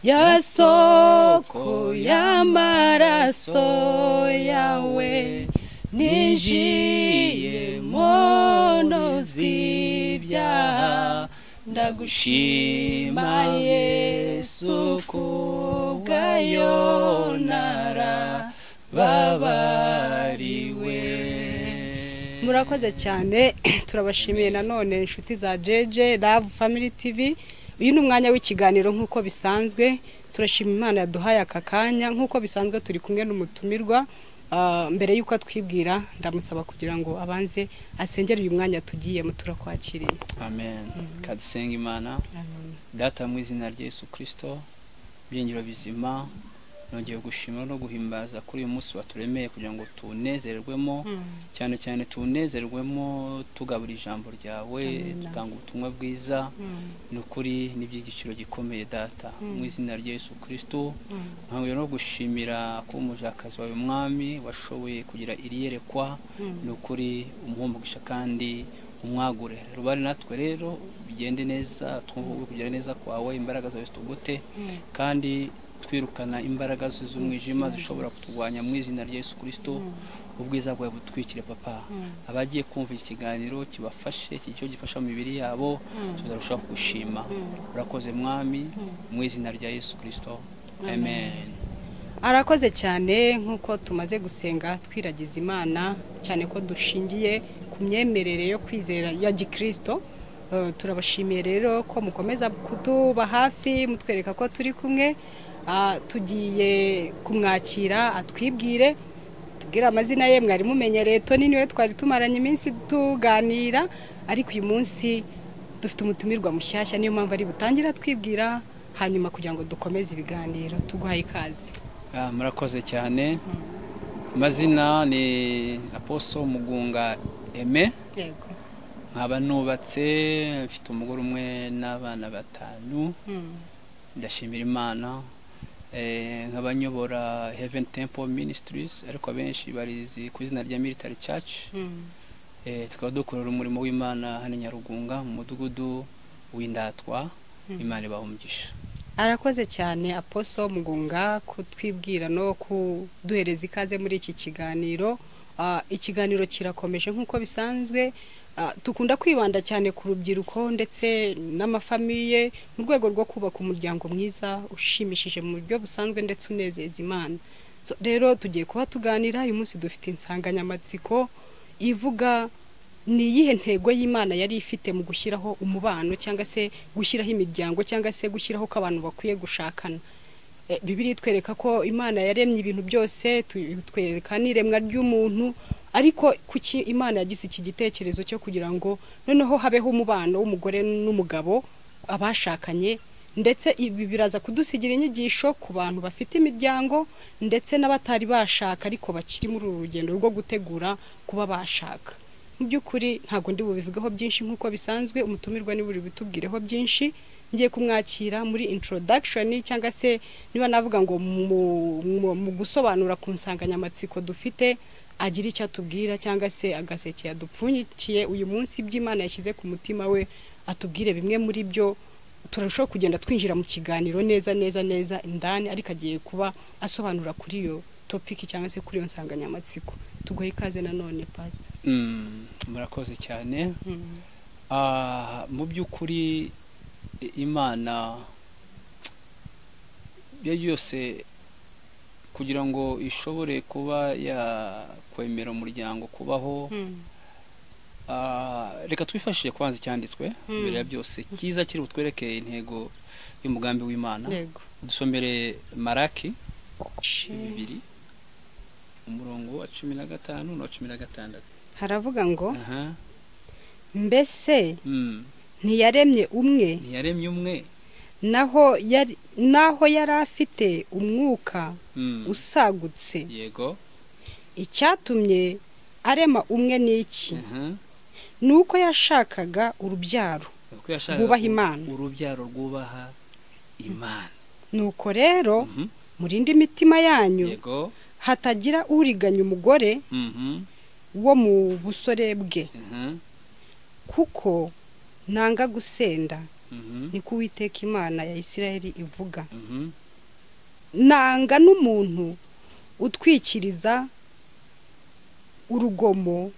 Ya soko y'amaraso yawe, ninjiye nozwa ibyaha. Ndagushima Yesu kubwayo narababariwe. Murakoze cyane, turabashimiye nanone inshuti za JJ Love Family TV. Uyu ni umwanya w'ikiganiro nk'uko bisanzwe. Turashima Imana yaduhaye aka kanya. Nk'uko bisanzwe turi kumwe n'umutumirwa. Mbere y'uko atwibwira, ndamusaba kugira ngo abanze asengere uyu mwanya tugiyemo. Turakwakiriye. Amen. Kadusenga Imana. Data, mu izina rya Yesu Kristo, byiringiro bizima, nongeye gushima no guhimbaza kuri uyu munsi waturemeye kugira ngo tunezerwemo, cyane cyane tunezerwemo tugabura ijambo ryawe, dutanga ubutumwa bwiza. Ni ukuri n'iby'igiciro gikomeye, Data, mu izina rya Yesu Kristo. Nkongera no gushimira kuba umujakazi wawe, Mwami, washoboye kugira iri yerekwa. Ni ukuri umuhe umugisha kandi umwagure. Rubari natwe rero, bigende neza, twumve kugira neza kwawe, imbaraga zawe zitugute, kandi twirukana imbaraga z'umwijima zishobora kuturwanya mu izina rya Yesu Kristo. Ubwiza bwawe butwikire, Papa. Abagiye kumva iki kiganiro kibafashe, icyo gifasha mu mibiri yabo, tuzarushaho gushima. Urakoze Mwami, mu izina rya Yesu Kristo, amen. Arakoze cyane. Nk'uko tumaze gusenga twiragiza Imana, cyane ko dushingiye ku myemerere yo kwizera ya gikirisito. Turabashimiye rero ko mukomeza kutuba hafi, mutwereka ko turi kumwe. Tugiye kumwakira atwibwire, tubwire amazina ye. Mwari mumenyereye Tony, niwe twari tumaranye iminsi tuganira, ariko uyu munsi dufite umutumirwa mushyashya, niyo mpamvu ari butangire atwibwira, hanyuma kugira ngo dukomeze ibiganiro. Tuguhaye ikaze. Murakoze cyane. Amazina ni Apostle Mugunga Aime. Nkaba nubatse, mfite umugore umwe n'abana batanu. Ndashimira Imana. Nkaba nyobora Heaven Temple Ministries, ariko abenshi barizi ku izina rya Military Church. Tukaba dukorera umurimo w'Imana hano i Nyarugunga mu mudugudu w'Indatwa. Imana ibaha umugisha. Arakoze cyane Apostle Mugunga kutwibwira no kuduhereza ikaze muri iki kiganiro. Ikiganiro kirakomeje nk'uko bisanzwe. Dukunda kwibanda cyane ku rubyiruko ndetse n'amafamiye mu rwego rwo kubaka umuryango mwiza ushimishije mu buryo busanzwe ndetse unezeza Imana. So, rero tugiye kuba tuganira uyu munsi, dufite insanganyamatsiko ivuga: ni iyihe ntego y'Imana yari ifite mu gushyiraho umubano, cyangwa se gushyiraho imiryango, cyangwa se gushyiraho ko abantu bakwiye gushakana? Bibiliya itwereka ko Imana yaremye ibintu byose, twereka n'iremwa ry'umuntu, ariko kuki Imana yagize iki gitekerezo cyo kugira ngo noneho habeho umubano w'umugore n'umugabo, abashakanye? Ndetse ibi biraza kudusigira inyigisho ku bantu bafite imiryango ndetse n'abatari bashaka ariko bakiri muri uru rugendo rwo gutegura kuba bashaka. Mu by'ukuri ntabwo ndi bubivugeho byinshi, nk'uko bisanzwe umutumirwa ni buri bitubwireho byinshi. Ngiye kumwakira muri introduction, cyangwa se niba navuga ngo mu gusobanura ku nsanganyamatsiko dufite, agira icyo atubwira, cyangwa se agaseke yadupfunyikiye uyu munsi, iby'Imana yashyize ku mutima we, atubwire bimwe muri byo. Turarushaho kugenda twinjira mu kiganiro neza neza neza indani, ariko agiye kuba asobanura kuri iyo topic cyangwa se kuri iyo nsanganyamatsiko. Tuguhe ikaze nanone, Pastor. Murakoze cyane. Mu by'ukuri Imana ibyo byose kugira ngo ishobore kuba yakwemera umuryango kubaho, reka twifashishe kwanza icyanditswe mbere ya byose cyiza kiri butwereke intego y'umugambi w'Imana. Dusomere Maraki 2, umurongo wa 15 na 16. Haravuga ngo: Mbese ntiyaremye umwe? Ntiyaremye umwe. Naho yari afite umwuka usagutse. Icyatumye arema umwe ni iki? Ni uko yashakaga urubyaro Uko yashakaga rwubaha Imana. Urubyaro rwubaha Imana. Nuko rero murinde imitima yanyu, hatagira uriganya umugore wo mu busore bwe, kuko nanga gusenda, Niko Uwiteka Imana ya Isirayeli ivuga. Nanga n'umuntu utwikiriza urugomo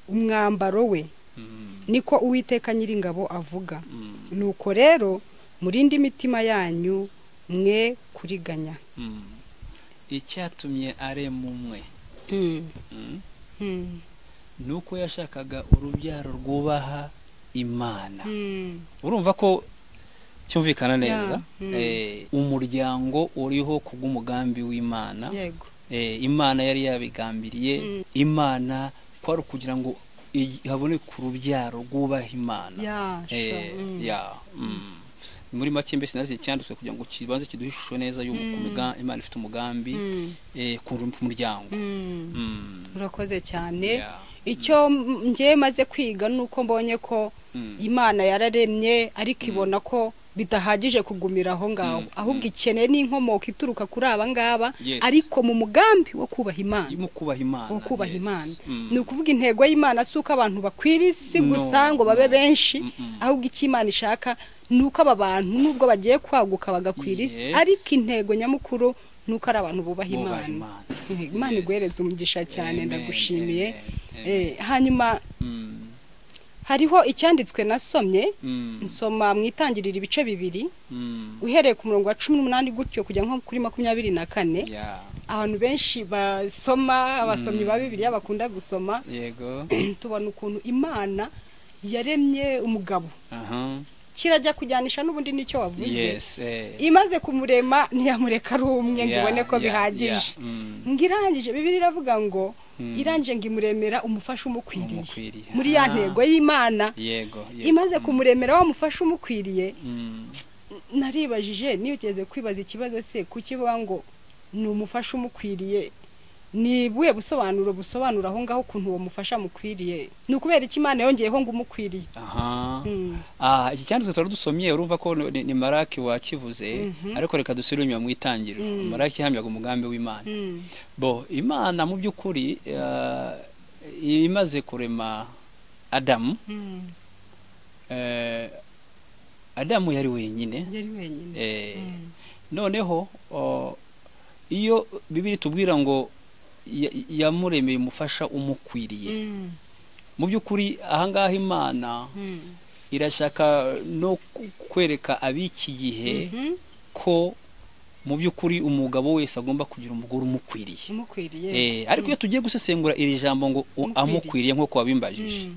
umwambaro we, niko Uwiteka Nyiringabo avuga. Nuko rero murinde imitima yanyu mwe kuriganya. Icyatumye arema umwe nuko yashakaga urubyaro rwubaha Imana. Urumva ko cyumvikana neza. Umuryango uriho kubw'umugambi w'Imana. Imana yari yabigambiriye. Imana kwari kugira ngo haboneke urubyaro rwubaha Imana. Muri make mbese naze cyanditswe kugira ngo kibanze kiduhe ishusho neza y'uko Imana ifite umugambi ku muryango. Urakoze cyane. Icyo ngiye maze kwiga nuko mbonye ko Imana yararemye ariko ibona ko bidahagije kugumira aho ngaho, ahubwo ikeneye n'inkomoko ituruka kuri aba ngaba, ariko mu mugambi wo kubaha Imana. Wo kubaha Imana. Ni ukuvuga intego y'Imana si uko abantu bakwira isi gusa ngo babe benshi, ahubwo icyo Imana ishaka ni uko aba bantu nubwo bagiye kwaguka bagakwira isi, ariko intego nyamukuru ni uko ari abantu bubaha Imana. Imana iguhereza umugisha cyane, ndagushimiye. Hanyuma hariho icyanditswe nasomye, nsoma mu Itangiriro ibice 2, uhereye ku murongo wa 18 gutyo kujya nko kuri 24. Abantu benshi basoma, abasomyi ba Bibiliya bakunda gusoma, tubona ukuntu Imana yaremye umugabo. Kirajya kujyanisha n'ubundi nicyo wavuze. Imaze kumurema ntiyamureka ari umwe ngo ibone ko bihagije. Ngo irangije, Bibiliya iravuga ngo irangije ngo imuremera umufasha umukwiriye. Muri ya ntego y'Imana, imaze kumuremera wa mufasha umukwiriye, naribajije, nigeze kwibaza ikibazo, se kuki ivuga ngo ni umufasha umukwiriye? Ni buhe busobanuro busobanura aho ngaho ukuntu uwo mufasha mukwiriye? Ni ukubera iki Imana yongeyeho ngo umukwiriye? Iki cyanditswe twari dusomye, urumva ko ni Maraki wakivuze, ariko reka dusubire inyuma mu Itangiriro. Maraki yahamyaga umugambi w'Imana. Bo Imana mu by'ukuri imaze kurema Adamu, Adamu yari wenyine. Yari wenyine. Noneho iyo Bibiliya itubwira ngo yamuremeye umufasha umukwiriye, mu by'ukuri ahangaha Imana irashaka no kwereka ab'iki gihe ko mu by'ukuri umugabo wese agomba kugira umugore umukwiriye. Umukwiriye. Ariko iyo tugiye gusesengura iri jambo ngo amukwiriye, nk'uko wabimbajije,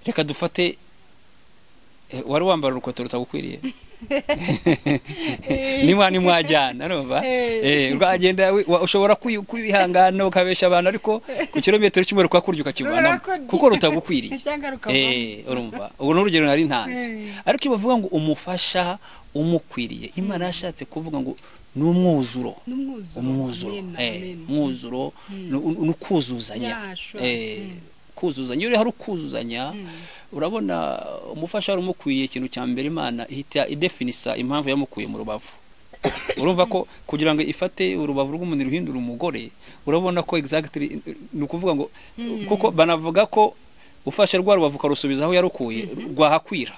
reka dufate, wari wambara urukweto rutagukwiriye, nimwa nimwajyana, urumva rwagenda, ushobora kwihangana ukabesha abantu, ariko ku kilometero kimwe rukakurya ukakivanamo Rurakurya. kuko rutagukwiriye. Cyangwa rukavamo. Urumva, ubu ni urugero nari ntanze. Ariko iyo bavuga ngo umufasha umukwiriye, Imana yashatse kuvuga ngo ni umwuzuro. N'umwuzuro. Umwuzuro. Amen, amen. Umwuzuro ni ukuzuzanya. Yeah, sure. Kuzuzanya, iyo hari ukuzuzanya, urabona umufasha wari umukwiye, ikintu cya mbere Imana ihita idefinisa impamvu yamukuye mu rubavu. Urumva ko kugira ngo ifate urubavu rw'umuntu ruhindura umugore, urabona ko exactly ni ukuvuga ngo, kuko banavuga ko ufashe rwa rubavu ukarusubiza aho yarukuye rwahakwira.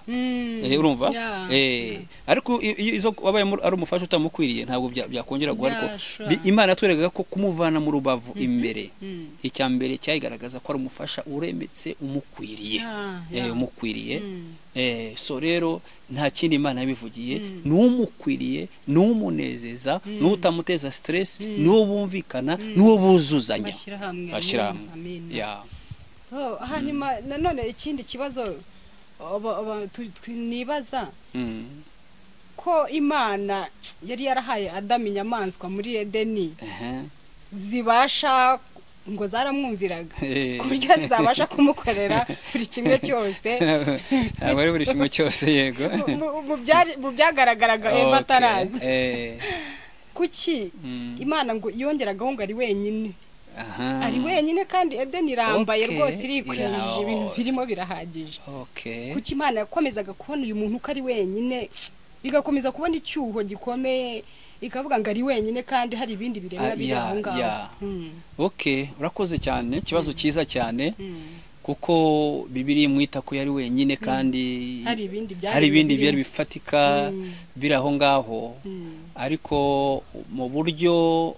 Urumva? Yeah. Ariko iyo izo wabaye ari umufasha utamukwiriye, ntabwo byakongera guha, ariko Yeah, sure. Imana yatwerekaga ko kumuvana mu rubavu imbere, icya mbere cyayigaragaza ko ari umufasha uremetse umukwiriye. Umukwiriye. So rero nta kindi Imana yabivugiye, ni umukwiriye, ni umunezeza, ni utamuteza stress, ni uwo bumvikana, ni uwo buzuzanya. Bashyira hamwe. Bashyira Amen, hamwe. amen. Yeah. So, hanyuma nanone ikindi kibazo nibaza, ko Imana yari yarahaye Adamu inyamaswa muri Edeni zibasha, ngo zaramwumviraga ku buryo zabasha kumukorera buri kimwe cyose. Ntabwo ari buri kimwe cyose, yego. Mu byagaragaraga Eva ataraza, kuki Imana ngo yongeragaho ngo ari wenyine? Ari wenyine kandi Edeni irambaye rwose, irikwije, ibintu birimo birahagije. Kuki Imana yakomezaga kubona uyu muntu ko ari wenyine, igakomeza kubona icyuho gikomeye, ikavuga ngo ari wenyine kandi hari ibindi biremwa biri aho ngaho? Okay, urakoze cyane, ikibazo cyiza cyane. Kuko Bibiliya imwita ko yari wenyine, kandi hari ibindi byari hari ibindi birimo. byari bifatika biri aho ngaho. Ariko mu buryo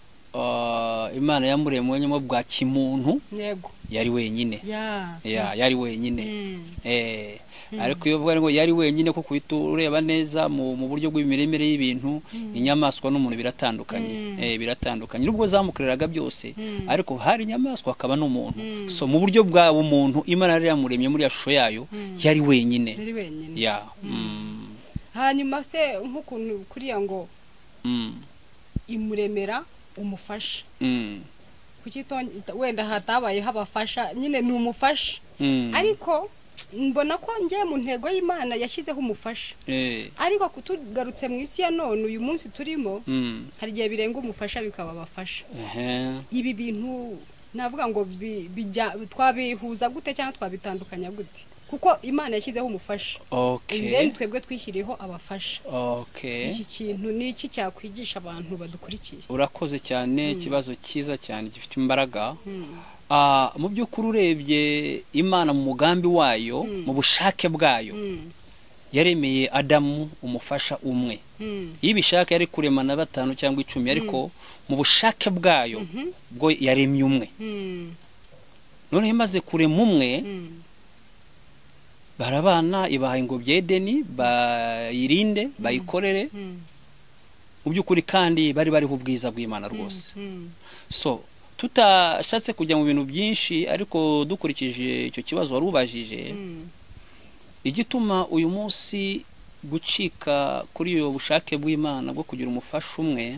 Imana yamuremyemo bwa kimuntu, yari wenyine. Yari wenyine. Ariko iyo uvuga ngo yari wenyine, kuko uhita ureba neza mu buryo bw'imiremere y'ibintu, inyamaswa n'umuntu biratandukanye. Biratandukanye nubwo zamukoreraga byose, ariko hari inyamaswa hakaba n'umuntu. So mu buryo bwa umuntu Imana yari yamuremye muri ya shusho yayo, yari wenyine. Yari wenyine. Ya. Hanyuma se nk'ukuntu kuriya ngo imuremera umufasha, kuki wenda hatabayeho abafasha? Nyine ni umufasha, ariko mbona ko njye mu ntego y'Imana yashyizeho umufasha. Ariko tugarutse mu isi ya none, uyu munsi turimo, hari igihe birenga umufasha bikaba abafasha. Ibi bintu navuga ngo twabihuza gute cyangwa twabitandukanya gute? Kuko Imana yashyizeho umufasha, then twebwe twishyiriyeho abafasha. Iki kintu ni iki cyakwigisha abantu badukurikiye? Urakoze cyane, ikibazo cyiza cyane gifite imbaraga. Mu by'ukuri urebye Imana mu mugambi wayo, mu bushake bwayo, yaremeye Adamu umufasha umwe. Iyo ibishaka yari kurema na 5 cyangwa 10, ariko mu bushake bwayo bwo yaremye umwe. Noneho imaze kurema umwe, barabana, ibaha ingobyi ya Edeni bayirinde, bayikorere. Mu by'ukuri kandi bari bariho ubwiza bw'Imana rwose. So tutashatse kujya mu bintu byinshi, ariko dukurikije icyo kibazo wari ubajije, igituma uyu munsi gucika kuri iyo bushake bw'Imana bwo kugira umufasha umwe,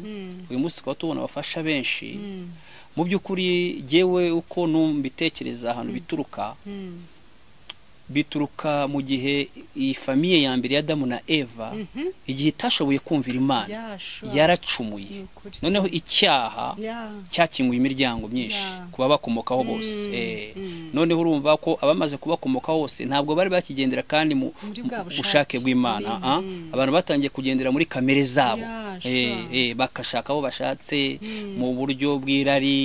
uyu munsi tukaba tubona abafasha benshi, mu by'ukuri jyewe uko numbitekereza ahantu bituruka, bituruka mu gihe iyi famiye ya mbere ya Adamu na Eva, igihe itashoboye kumvira Imana, yaracumuye. Ni ukuri. Noneho icyaha cyakinguye imiryango myinshi kuba bakomokaho bose. Noneho urumva ko abamaze kubakomokaho bose ntabwo bari bakigendera kandi mu Muri bwa bushake bushake bw'Imana. Abantu batangiye kugendera muri kamere zabo, bakashaka abo bashatse mu buryo bw'irari,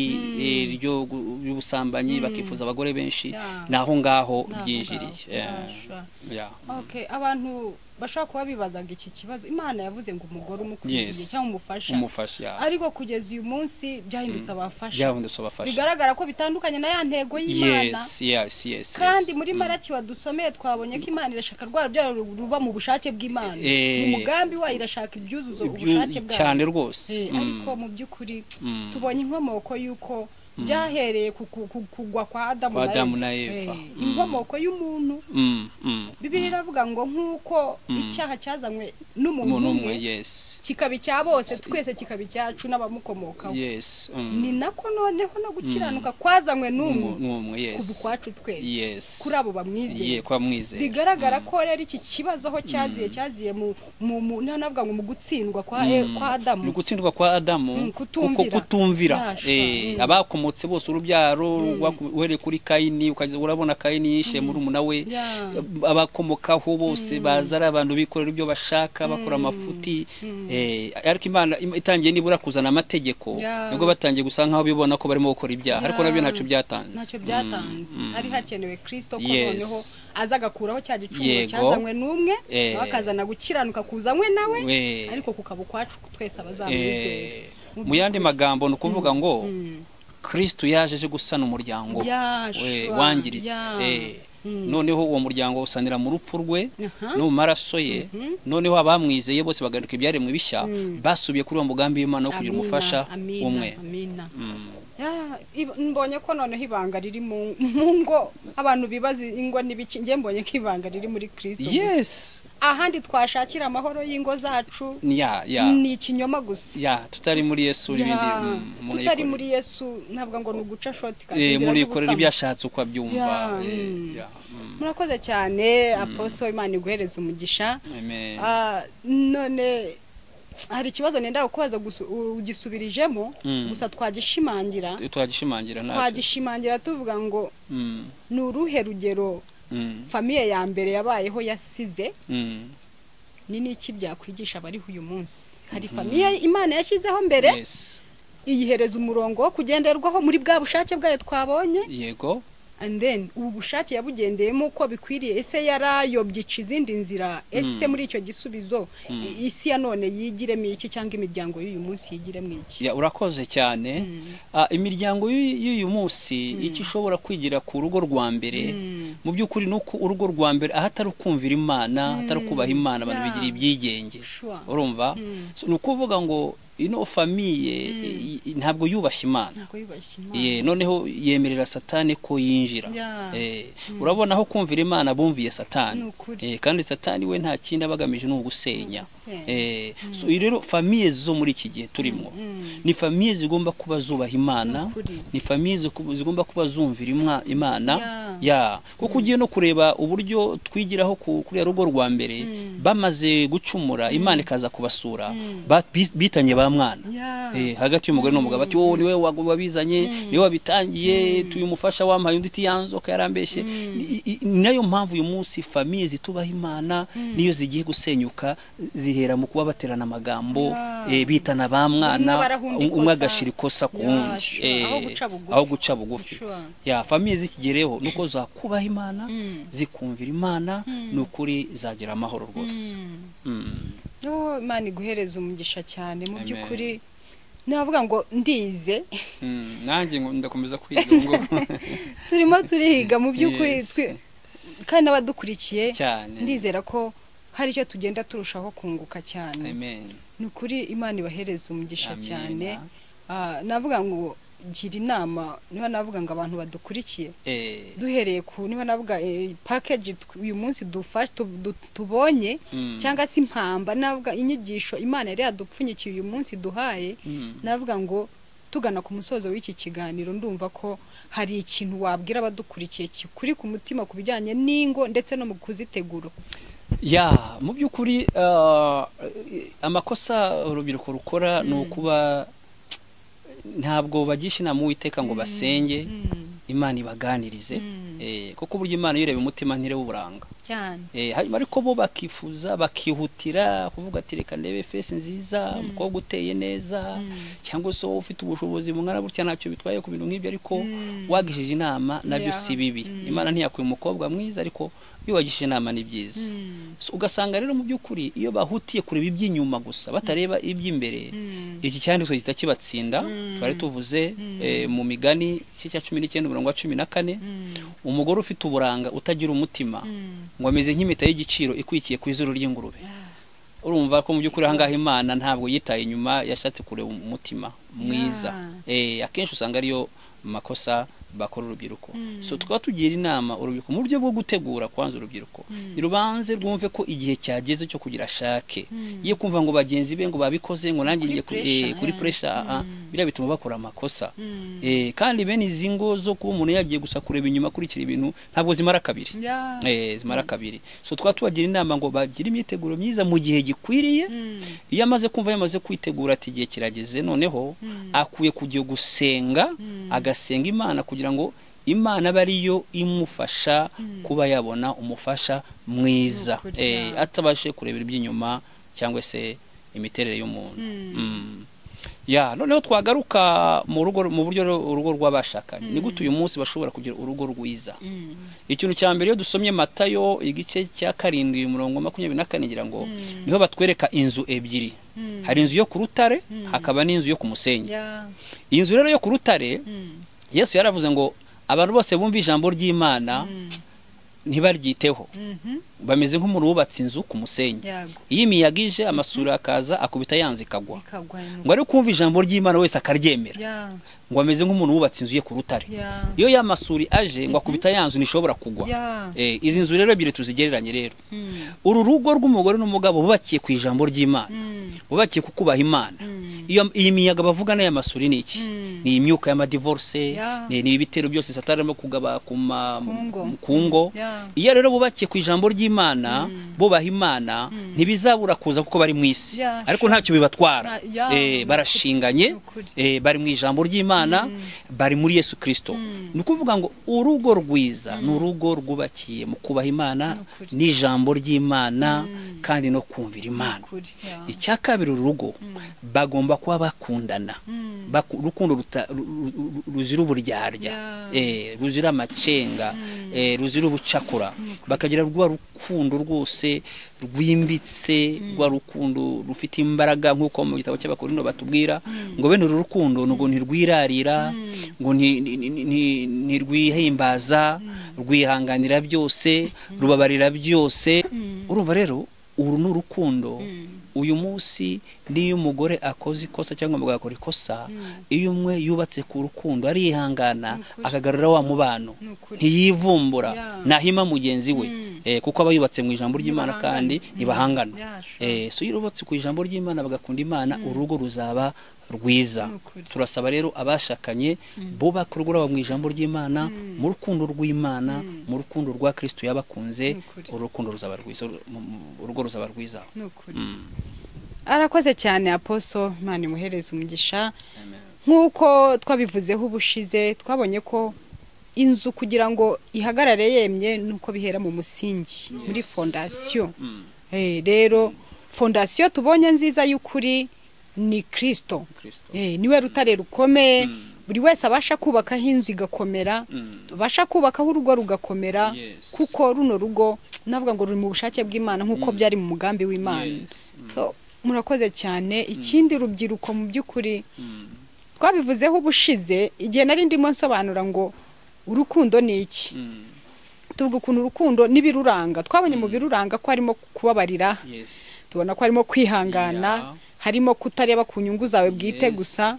ry'ubusambanyi, bakifuza abagore benshi. Naho ngaho Naho byinjiriye. ngaho. Okay, abantu bashobora kuba bibazaga iki kibazo. Imana yavuze ngo umugore umukwiriye cyangwa umufasha, Umufasha, ya. ariko kugeza uyu munsi byahindutse abafasha. Byahindutse abafasha. Bigaragara ko bitandukanye na ya ntego y'Imana. Yes. Kandi muri Maraki wadusomeye twabonye ko Imana irashaka rwa rubyaro ruba mu bushake bw'Imana, mu mugambi wayo irashaka ibyuzuzo ubushake bwayo Cyane rwose. Ariko mu by'ukuri tubonye inkomoko y'uko byahereye ku kugwa kwa Adamu Kwa na Adamu Eva. na Eva. Inkomoko y'umuntu, Bibiliya iravuga ngo nk'uko icyaha cyazanywe n'umuntu Umuntu umwe, umwe, kikaba icya bose, twese kikaba icyacu n'abamukomokaho, ni nako noneho no gukiranuka kwazanywe n'umwe N'umwe, kuva ukwacu twese, kuri abo bamwizeye. Ye, kwa mwizeye. Bigaragara ko rero iki kibazo aho cyaziye, cyaziye mu mu mu navuga ngo mu gutsindwa kwa Adamu. Ni ugutsindwa kwa Adamu, kuko Kutumvira. kutumvira. Abakomotse bose urubyaro uhereye kuri Kayini, ukageza urabona Kayini yishe murumuna we, abakomokaho bose baza ari abantu bikorera ibyo bashaka, bakora amafuti. Ariko Imana itangiye nibura kuzana amategeko, nibwo batangiye gusa nkaho bibona ko barimo gukora ibyaha, ariko nabyo ntacyo byatanze. Ntacyo byatanze. Hari hakenewe Kristo ko Yes. noneho aza agakuraho cya gicumuro cyazanywe n'umwe, nawe akazana gukiranuka kuzanywe nawe, ariko kukaba ukwacu twese abazamwizera. Mu yandi magambo ni ukuvuga ngo Kristo yaje aje gusana umuryango wangiritse. Noneho uwo muryango usanira mu rupfu rwe no mu maraso ye. Noneho abamwizeye bose bagaruka ibyaremwe bishya, basubiye kuri uwo mugambi w'Imana wo kugira Amina, umufasha amina, umwe. Amina. Ya, mbonye ko noneho ibanga riri mu ngo, abantu bibaza ingo n'ibiki, njye mbonye ko ibanga riri muri Kristo gusa. Ahandi twashakira amahoro y'ingo zacu Ya, ya. ni ikinyoma gusa. Ya, tutari muri Yesu Ya, n'ibindi, umuntu tutari yikorera. muri Yesu ntabwo ngo ni uguca shoti kandi inzira Umuntu yikorera z'ubusamo. ibyo ashatse uko abyumva. Ya, Ya. Murakoze cyane Apostle, Imana iguhereze umugisha. Amen. None hari ikibazo nenda kubaza gusa ugisubirijemo, gusa twagishimangira. Twagishimangira ntacyo. Twagishimangira tuvuga ngo ni uruhe rugero famiye ya mbere yabayeho yasize, ni n'iki byakwigisha abariho uyu munsi? Hari famiye Imana yashyizeho mbere, iyihereza umurongo wo kugenderwaho muri bwa bushake bwayo twabonye, And then ubu bushake yabugendeyemo uko bikwiriye? Ese yarayobye ica izindi nzira? Ese muri icyo gisubizo isi ya none yigiremo iki, cyangwa imiryango y'uyu munsi yigiremo iki? Ya, urakoze cyane. Imiryango y'uyu munsi, icyo ishobora kwigira ku rugo rwa mbere mu by'ukuri ni uko urugo rwa mbere, ahatari ukumvira Imana, ahatari ukubaha Imana, abantu bigira ibyigenge. Urumva? So, ni ukuvuga ngo ino famille ntabwo yubashye Imana. Ntabwo yubashye Imana. Ye, noneho yemerera Satani ko yinjira. Urabona, aho kumvira Imana bumviye Satani. Ni ukuri. Kandi Satani we nta kindi aba agamije, ni ugusenya. Ugusenya. So rero famille zo muri iki gihe turimo ni famille zigomba kuba zubaha Imana, Ni ukuri. ni famille zigomba kuba zumvira Imana. Ya, kuko ugiye no kureba uburyo twigiraho kuri rugo rwa mbere, bamaze gucumura, Imana ikaza kubasura, bitanye ba mwana. Hagati y'umugore n'umugabo, ati: "Wowe niwe wabizanye, niwe wabitangiye, tuyu mufasha wampaye undi tiyanzoka yarambeshye." Ni nayo mpamvu uyu munsi famille zitubaha Imana niyo zigiye gusenyuka, zihera mu kuba baterana amagambo, bitana ba mwana, Umwe barahunda umwe ikosa. agashira ikosa ku wundi. Aho guca bugufi. Aho guca bugufi. Ya, famille zikigereho nuko zakubaha Imana, zikumvira Imana, ni ukuri zagira amahoro rwose. Oh, Imana iguhereza umugisha cyane mu Amen. by'ukuri. Navuga ngo ndize. Nanjye ngo ndakomeza kwiga ngo Turimo turiga mu by'ukuri. Kandi n'abadukurikiye, cyane ndizera ko hari icyo tugenda turushaho kunguka cyane. Amen. Ni ukuri, Imana ibahereza umugisha Amina. cyane. Navuga ngo gira inama, niba navuga ngo abantu badukurikiye, duhereye ku, niba navuga package uyu munsi tubonye, cyangwa se impamba, navuga inyigisho Imana yari yadupfunyikiye uyu munsi duhaye, navuga ngo tugana ku musozo w'iki kiganiro, ndumva ko hari ikintu wabwira abadukurikiye kikuri ku mutima ku bijyanye n'ingo ndetse no mu kuzitegura. Ya, mu by'ukuri amakosa urubyiruko rukora ni ukuba ntabwo bagisha inama Uwiteka ngo basenge Imana ibaganirize. Kuko burya Imana iyo ireba umutima, ntireba uburanga. Cyane. Hanyuma ariko bo bakifuza, bakihutira kuvuga ati: "Reka ndebe face nziza, umukobwa uteye neza, cyangwa se wowe ufite ubushobozi bungana gutya." Ntacyo bitwaye ku bintu nk'ibyo, ariko wagishije inama nabyo si bibi. Imana ntiyakuye umukobwa mwiza, ariko iyo wagishije inama ni byiza. So, ugasanga rero mu by'ukuri iyo bahutiye kureba iby'inyuma gusa batareba iby'imbere, iki cyanditswe gihita kibatsinda. Twari tuvuze mu Migani igice cya 19, umurongo wa 14: umugore ufite uburanga utagira umutima ngo ameze nk'impeta y'igiciro ikwikiye ku izuru ry'ingurube. Urumva ko mu by'ukuri ahangaha Imana ntabwo yitaye inyuma, yashatse kureba umutima mwiza. Akenshi usanga ariyo makosa bakora urubyiruko. So tukaba tugira inama urubyiruko mu buryo bwo gutegura. Kwanza urubyiruko nirubanze rwumve ko igihe cyageze cyo kugira ashake, ye kumva ngo bagenzi be ngo babikoze, ngo nanjye Kuri ngiye pressure, kuri pressure. Biriya bituma bakora amakosa. Kandi bene izi ngo zo kuba umuntu yagiye gusa kureba inyuma, akurikira ibintu, ntabwo zimara kabiri. Zimara kabiri. So tukaba tubagira inama ngo bagire imyiteguro myiza mu gihe gikwiriye. Iyo amaze kumva yamaze kwitegura ati igihe kirageze, noneho akwiye kujya gusenga, agasenga Imana kugira ngo Imana abe ariyo imufasha kuba yabona umufasha mwiza, Ni ukuri, atabashe kurebera iby'inyuma cyangwa se imiterere y'umuntu. Ya, noneho twagaruka mu rugo, mu buryo urugo rw'abashakanye, ni gute uyu munsi bashobora kugira urugo rwiza? Ikintu cya mbere, iyo dusomye Matayo igice cya 7, umurongo wa 24, ngira ngo niho batwereka inzu ebyiri. Hari inzu yo ku rutare, hakaba n'inzu yo ku musenyi. Iyi nzu rero yo ku rutare, Yesu yaravuze ngo abantu bose bumva ijambo ry'Imana ntibaryiteho bameze nk'umuntu wubatse inzu ku musenyi. Iyo imiyaga ije, amasuri akaza akubita yanze, ikagwa. Ikagwa. Ngo ariko kumva ijambo ry'Imana wese akaryemera, ngo ameze nk'umuntu wubatse inzu ye ku rutare. Iyo ya masuri aje ngo akubita ya nzu, ntishobora kugwa. Izi nzu rero ebyiri tuzigereranye rero. Uru rugo rw'umugore n'umugabo bubakiye ku ijambo ry'Imana, bubakiye ku kubaha Imana, iyo iyi miyaga bavuga n'aya masuri ni iki? Ni imyuka y'amadivorce, ni ibitero byose Satani arimo kugaba Ku ngo. ku ngo. Iyo rero bubakiye ku ijambo ry'Imana, bubaha Imana, ntibizabura kuza kuko bari mu isi, ariko ntacyo bibatwara. Barashinganye, Ni ukuri. bari mu ijambo ry'Imana, bari muri Yesu Kirisito. Ni ukuvuga ngo urugo rwiza ni urugo rwubakiye mu kubaha Imana Ni ukuri. n'ijambo ry'Imana kandi no kumvira Imana. Ukuri. Icya kabiri, uru rugo bagomba kuba bakundana. Urukundo ruzira uburyarya, ruzira amacenga, ruzira ubucakura, bakagira rwa rukundo rwose rwimbitse, rwa rukundo rufite imbaraga nk'uko mu gitabo cy'Abakorinto batubwira ngo bene uru rukundo ngo ntirwirarira, ngo ntirwihimbaza, rwihanganira byose, rubabarira byose. Urumva rero uru ni urukundo. Uyu munsi niyo umugore akoze ikosa cyangwa umugabo akora ikosa, iyo umwe yubatse ku rukundo arihangana akagarura wa mubano, ntiyivumbura, ntahima mugenzi we, kuko aba yubatse mu ijambo ry'Imana kandi ntibahangana. So iyo yubatse ku ijambo ry'Imana bagakunda Imana, urugo ruzaba rwiza. Turasaba rero abashakanye bubaka urugo rwabo mu ijambo ry'Imana, mu rukundo rw'Imana, mu rukundo rwa Kristo yabakunze, urukundo ruzaba rwiza, urugo ruzaba rwiza. Arakoze cyane Aposo, Imana imuhereze umugisha. Nk'uko twabivuzeho ubushize, twabonye ko inzu kugira ngo ihagarare yemye nuko bihera mu musingi, muri fondasiyo. Rero fondasiyo tubonye nziza y'ukuri ni Kristo. Niwe rutare rukomeye, buri wese abasha kubakaho inzu igakomera, abasha kubakaho urugo rugakomera, kuko runo rugo navuga ngo ruri mu bushake bw'Imana nk'uko byari mu mugambi w'Imana. So murakoze cyane. Ikindi rubyiruko mu by'ukuri twabivuzeho ubushize igihe nari ndimo nsobanura ngo urukundo ni iki, tuvuga ukuntu urukundo n'ibiruranga. Twabonye mu biruranga ko harimo kubabarira, tubona ko harimo kwihangana, harimo kutareba ku nyungu zawe bwite gusa.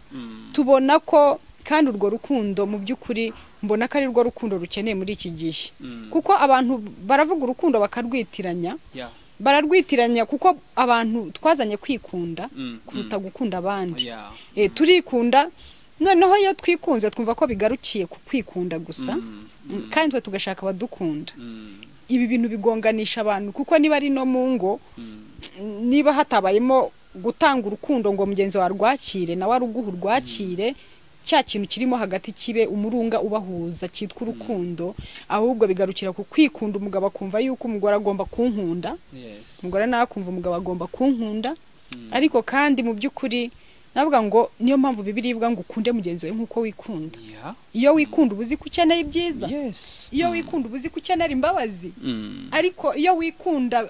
Tubona ko kandi urwo rukundo mu by'ukuri mbona ko ari rwo rukundo rukeneye muri iki gihe, kuko abantu baravuga urukundo bakarwitiranya, bararwitiranya kuko abantu twazanye kwikunda kuruta gukunda abandi. Turikunda, noneho iyo twikunze twumva ko bigarukiye ku kwikunda gusa, kandi twe tugashaka abadukunda. Ibi bintu bigonganisha abantu, kuko niba ari no mu ngo, niba hatabayemo gutanga urukundo ngo mugenzi wawe arwakire nawe aruguha urwakire, cya kintu kirimo hagati kibe umurunga ubahuza cyitwa urukundo, ahubwo bigarukira ku kwikunda. Umugabo akumva yuko umugore agomba kunkunda, umugore nawe akumva umugabo agomba kunkunda. Ariko kandi mu by'ukuri navuga ngo niyo mpamvu Bibiliya ivuga ngo ukunde mugenzi wawe nk'uko wikunda. Iyo wikunda uba uzi ko ukeneye ibyiza, iyo wikunda uba uzi ko ukenera imbabazi. Ariko iyo wikunda,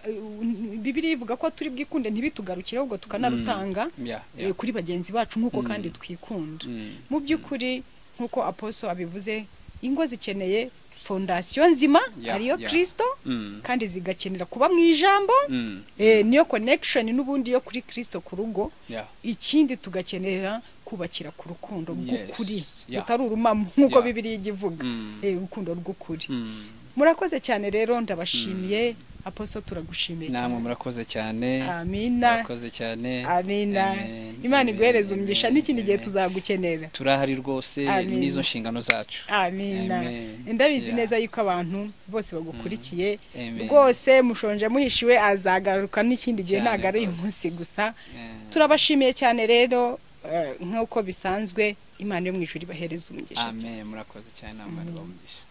Bibiliya ivuga ko turi bwikunde ntibitugarukire, ahubwo tukanarutanga kuri bagenzi bacu nk'uko kandi twikunda. Mu by'ukuri nk'uko Aposo abivuze, ingo zikeneye fondasiyo nzima ariyo Kristo, kandi zigakenera kuba mu ijambo, niyo connection n'ubundi yo kuri Kristo ku rugo. Ikindi tugakenera kubakira ku rukundo rw'ukuri, rutari urumamo nk'uko Bibiliya ivuga, urukundo rw'ukuri. Murakoze cyane rero, ndabashimiye. Aposo turagushimiye cyane. Namwe murakoze cyane. Amina. Murakoze cyane. Amina. Imana iguhereze umugisha, n'ikindi gihe tuzagukenera. Turahari rwose, n'izo nshingano zacu. Amina. Ndabizi neza yuko abantu bose bagukurikiye rwose mushonje muhishiwe, azagaruka n'ikindi gihe, ntago ari uyu munsi gusa. Turabashimiye cyane rero, nk'uko bisanzwe, Imana yo mu ijuru ibahereze umugisha. Amen. Murakoze cyane, namwe umugisha.